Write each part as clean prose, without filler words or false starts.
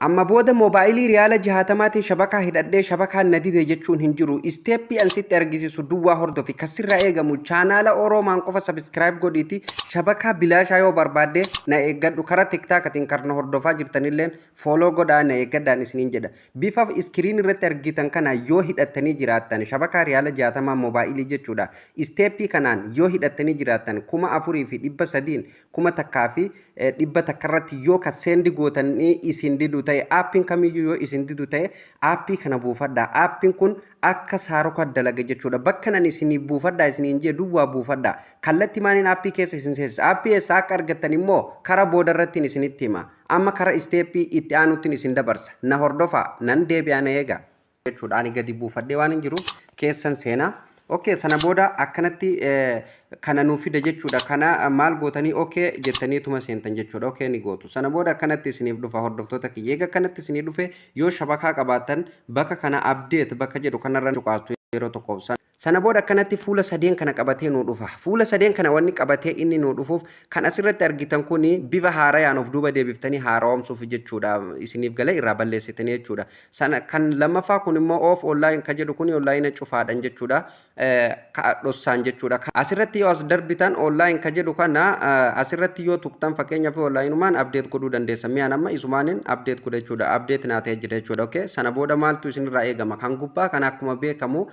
Amma booda moobaayilii riyaala 60tiin shabakaa hidhadhee shabakaan na dide jechuun hin jiru. Step an sitti argisiisu duwwaa hordofi. Kasirraa eegamu chaanaala Oroomaan qofa subscribe godhiiti. Shabakaa bilaashaa yoo barbaadde na eeggadhu. Karaa TikTokatiin karna hordofaa jirtanilleen follow godhaa, na eeggadhaan isiniin jedha. Bifa screen irratti argitan kana yoo hidhattanii jiraattan, shabakaa riyaala 60 moobaayilii jechuudha. Step kanaan yoo hidhattanii jiraattan, 4300n 1100 irratti yoo ka send gootanii isin didu ta'e, aappiin kamiyyuu yoo isin didu ta'e, aappii kana buufadhaa. Aappiin kun akka saaroka dalaga jechuudha. Bakka nan isinii buufadhaa isiniin jee duwwaa buufadhaa. Kallatti maaniin aappii keessa isin seensisa. Aappii eessaa akka argattan immoo karaa booda irrattiin isinitti hima. Amma karaa step itti aanuttiin isin dabarsa. Na hordofaa, nan deebi'a, na eega. Jechuudha. Ani gadi buufadhee waan hin jiruuf keessan seenaa. Okay, sana booda akkanatti kana nuuf fida jechuudha. Kana maal gootanii? Okay jettaniituma seentan jechuudha. Okay ni gootu. Sana booda akkanatti isiniif dhufa, hordoftoota kiyya. Eega akkanatti isinii dhufe, yoo shabakaa qabaattan bakka kana update bakka jedhu kanarra cuqaastu yeroo tokkoof. Sana booda akkanatti fuula sadeen kana qabatee nuu dhufa. Fuula sadeen kana wanni qabatee inni nuu dhufuuf, kan asirratti argitan kun bifa haarayaan of duuba deebiftanii haaromsuuf jechuudha. Isiniif galee irraa balleessitanii jechuudha. Sana kan lammaffaa kun immoo off online kan jedhu kun online cufaadhan jechuudha. Dhossaan jechuudha. Asirratti yoo as darbitan, online kan jedhu kana asirratti yoo tuqxan, fakkeenyaaf onlineumaan update godhuu dandeessan. Mi'aan amma isumaanin update godha jechuudha. Update naa ta'ee jira jechuudha. Okay. Sana booda maaltu isinirraa eegama? Kan gubbaa kana akkuma beekamu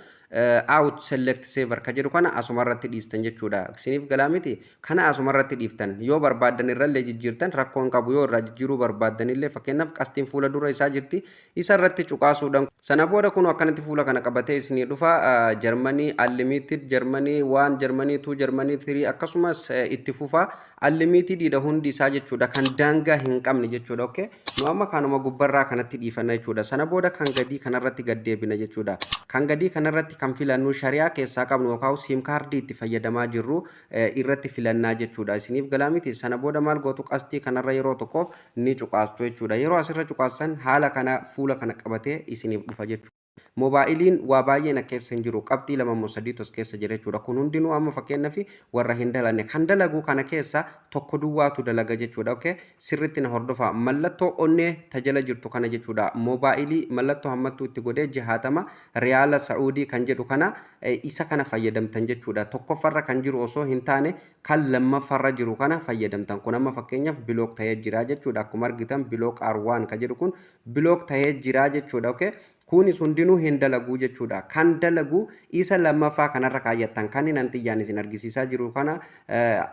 auto select server ka jedhu kana asumarratti dhiistan jechuudha. Isiniif galaa miti? Kana asumarratti dhiiftan. Yoo barbaaddan irrallee jijjiirtan, rakkoo hin qabu. Yoo irraa jijjiiruu barbaaddanillee, fakkeenyaaf qastiin fuula dura isaa jirti. Isa irratti cuqaasuudhaan. Sana booda kun akkanatti fuula kana qabatee isinii dhufa. Jarmanii unlimited, Jarmanii 1, Jarmanii 2, Jarmanii 3, akkasumas itti fufa. Unlimitedidha hundi isaa jechuudha. Kan daangaa hin qabne jechuudha. Okay. Nu amma kanuma gubbarraa kanatti dhiifanna jechuudha. Sana booda kan gadii kanarratti gad deebina jechuudha. Kan gadii kanarratti kan filannu shari'aa keessaa qabnu yookaan SIM kaardii itti fayyadamaa jirru irratti filannaa jechuudha. Isiniif galaa miti? Sana booda maal gootu? Qastii kanarra yeroo tokkoof ni cuqaastu jechuudha. Yeroo asirra cuqaastan haala kana fuula kana qabatee isiniif dhufa jechuudha. Moobaayiliin waa baay'een as keessa hin jiru. Qabxii lama moo sadiitu as keessa jira jechuudha. Kun hundinuu amma fakkeenyaaf warra hin dalanne. Kan dalagu kana keessa tokko duwwaatu dalaga jechuudha. Okay? Sirriitti na hordofaa. Mallattoo onnee tajala jirtu kana jechuudha. Moobaayilii mallattoo hammattuu itti godhee 60 riyaala Sa'uudii kan jedhu kana, isa kana fayyadamtan jechuudha. Tokkoffarra kan jiru osoo hin taane kan lammaffarra jiru kana fayyadamtan. Kun amma fakkeenyaaf block ta'ee jira jechuudha. Akkuma argitan block R1 kan jedhu kun block ta'ee jira jechuudha. Okay? Kunis hundinuu hin dalaguu jechuudha. Kan dalagu isa lammaffaa kanarra kaayyattan, kan inni xiyyaan isin argisiisaa jiru kana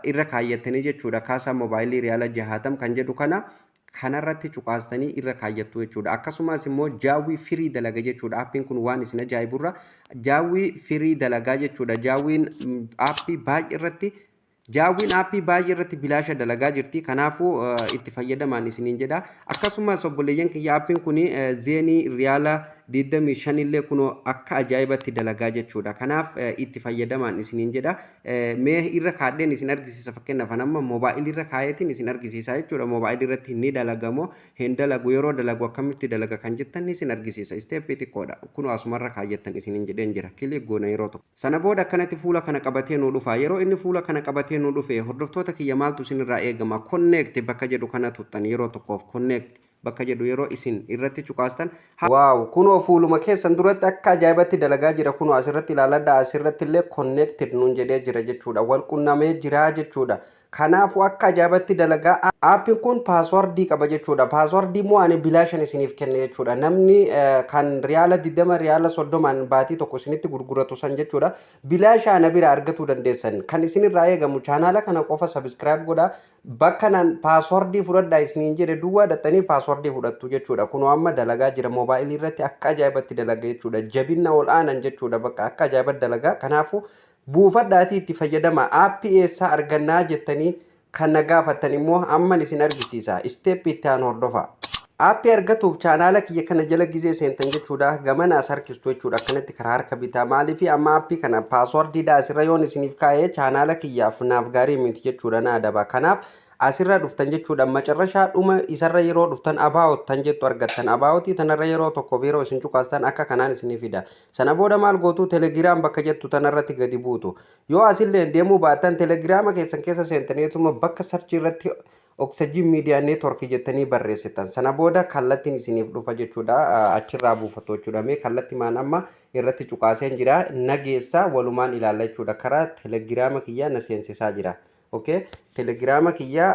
irra kaayyattanii jechuudha. Kaasaa moobaayilii riyaala 60 kan jedhu kana kanarratti cuqaastanii irra kaayyattu jechuudha. Akkasumas immoo Jawwy free dalaga jechuudha. Aappiin kun waan isin ajaa'iburra Jawwy free dalagaa jechuudha. Jawwyn aappii baay'ee irratti bilaasha dalagaa jirti. Kanaafuu itti fayyadamaan isiniin jedha. Akkasumas obboleeyyan kiyya, aappiin kun zeenii riyaala 25 illee kunoo akka ajaa'ibatti dalagaa jechuudha. Kanaaf itti fayyadamaan isiniin jedha. Mee irra kaadheen isin argisiisa. Fakkeenyaaf amma moobaayilii irra kaayetiin isin argisiisa jechuudha. Moobaayilii irratti ni dalagamoo hin dalagu, yeroo dalagu akkamitti dalaga kan jettan isin argisiisa. Step xiqqoodha. Kunoo asumarra kaayyattan isiniin jedheen jira. Click goona yeroo tokko. Sana booda akkanatti fuula kana qabatee nu dhufa. Yeroo inni fuula kana qabatee nu dhufe, hordoftoota kiyya, maaltu isinirraa eegama? Connect bakka jedhu kana tuttan yeroo tokkoof. Connect bakka jedhu yeroo isin irratti cuqaastan, wow, kunoo fuuluma keessan duratti akka ajaa'ibatti dalagaa jira. Kunoo asirratti ilaaladha. Asirratti illee connected nuun jedhee jira jechuudha. Wal qunnamee jira jechuudha. Kanaafuu akka ajaa'ibatti dalagaa. Aappiin kun password qaba jechuudha. Password immoo ani bilaashan isiniif kenne jechuudha. Namni kan riyaala 20, riyaala 30n baatii tokko isinitti gurguratu san jechuudha, bilaasha ana bira argatuu dandeessan. Kan isinirraa eegamu chaanaala kana qofa subscribe godhaa. Bakka nan password fudhadhaa isiniin jedhe duwwaa dhaxxanii password fudhattu jechuudha. Kunoo amma dalagaa jira. Moobaayilii irratti akka ajaa'ibatti dalaga jechuudha. Jabina ol aanan jechuudha. Bakka akka ajaa'ibatti dalagaa. Kanaafuu buufadhaatii itti fayyadama. Aappii eessaa argannaa jettanii kan na gaafattan immoo amman isin argisiisa. Step itti aanu hordofa. Aappii argatuuf chaanaala kiyya kana jala gizee seentan jechuudha. Gamana as harkistu jechuudha. Akkanatti karaa harka bitaa. Maaliif? Amma aappii kana passwordiidha asirra yoon isiniif kaa'ee chaanaala kiyyaaf naaf gaarii miti jechuudha, na adaba. Kanaaf asirra dhuftan jechuudha. Macarrashaa dhuma isarra yeroo dhuftan about tan jettu argattan. About tanarra yeroo tokkoof yeroo isin cuqaastan akka kanaan isinii fida. Sana booda maal gootu? Telegram bakka jettu tanarratti gadi buutu. Yoo asillee deemuu baattan, telegiraama keessan keessa seentaniituma bakka search irratti Oxygen Media Network jettanii barreessitan. Sana booda kallattiin isiniif dhufa jechuudha. Achirraa buufatu jechuudha. Mee kallattimaan amma irratti cuqaaseen jira. Nageessa walumaan ilaalla jechuudha. Karaa Telegiraama kiyyaa na seensisaa jira. Okay, Telegiraama kiyya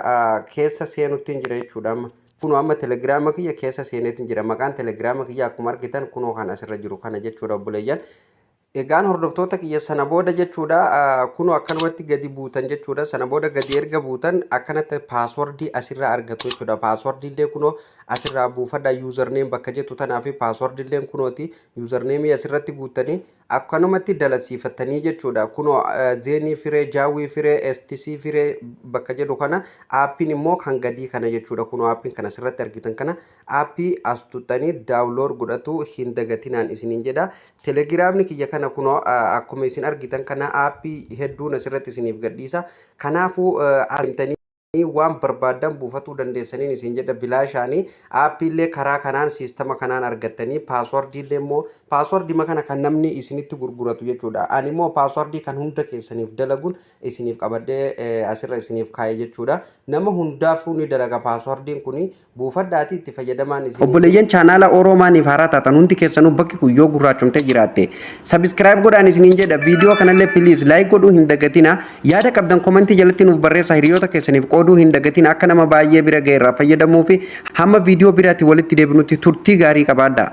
keessa seenuttiin jira jechuudha amma. Kunoo amma Telegiraama kiyya keessa seeneetiin jira. Maqaan Telegiraama kiyya akkuma argitan kunoo kan asirra jiru kana jechuudha, obboleeyyan. Egaan hordoftoota kiyya, sana booda jechuudha kunoo akkanumatti gadi buutan jechuudha. Sana booda gadi erga buutan akkanatti passwordii asirraa argatu jechuudha. Passwordii illee kunoo asirraa buufadha. Username bakka jettu tanaa fi passwordii illee kunooti. Usernameii asirratti guuttanii akkanumatti dalasiifatanii jechuudha. Kunoo zeenii firee, jaawwii firee, STC firee bakka jedhu kana, appiin immoo kan gadii kana jechuudha. Kunoo appiin kan asirratti argitan kana appii as tuttanii download godhatu hin dagatinaan isiniin jedha. Telegiraamni kiyya kana kunoo akkuma isin argitan kana appii hedduun asirratti isiniif gadhiisa. Kanaafuu adeemtanii waan barbaadan buufatuu dandeessaniin isin jedha. Bilaashaanii appiillee karaa kanaan siistama kanaan argattanii, passwordiillee immoo passwordii kana kan namni isinitti gurguratu jechuudha. Ani immoo passwordii kan hunda keessaniif dalaguun isiniif qabadhee asirra isiniif kaa'e jechuudha. Nama hundaafuu ni dalaga passwordiin kuni, buufadhaatii itti fayyadamaan isin. Obboleeyyan chaanaala Oroomaaniif haaraa taatan hundi keessanuu bakki kun yoo gurraachomtee jiraatte subscribe godhaan isiniin jedha. Viidiyoo kanallee please like godhuu hin dagatina. Yaada qabdan commentii jalatti nuuf barreessaa, hiriyoota keessaniif qooduu hin dagatina, akka nama baay'ee bira ga'e irraa fayyadamuu fi hamma viidiyoo biraatti walitti deebinutti turtii gaarii qabaadhaa.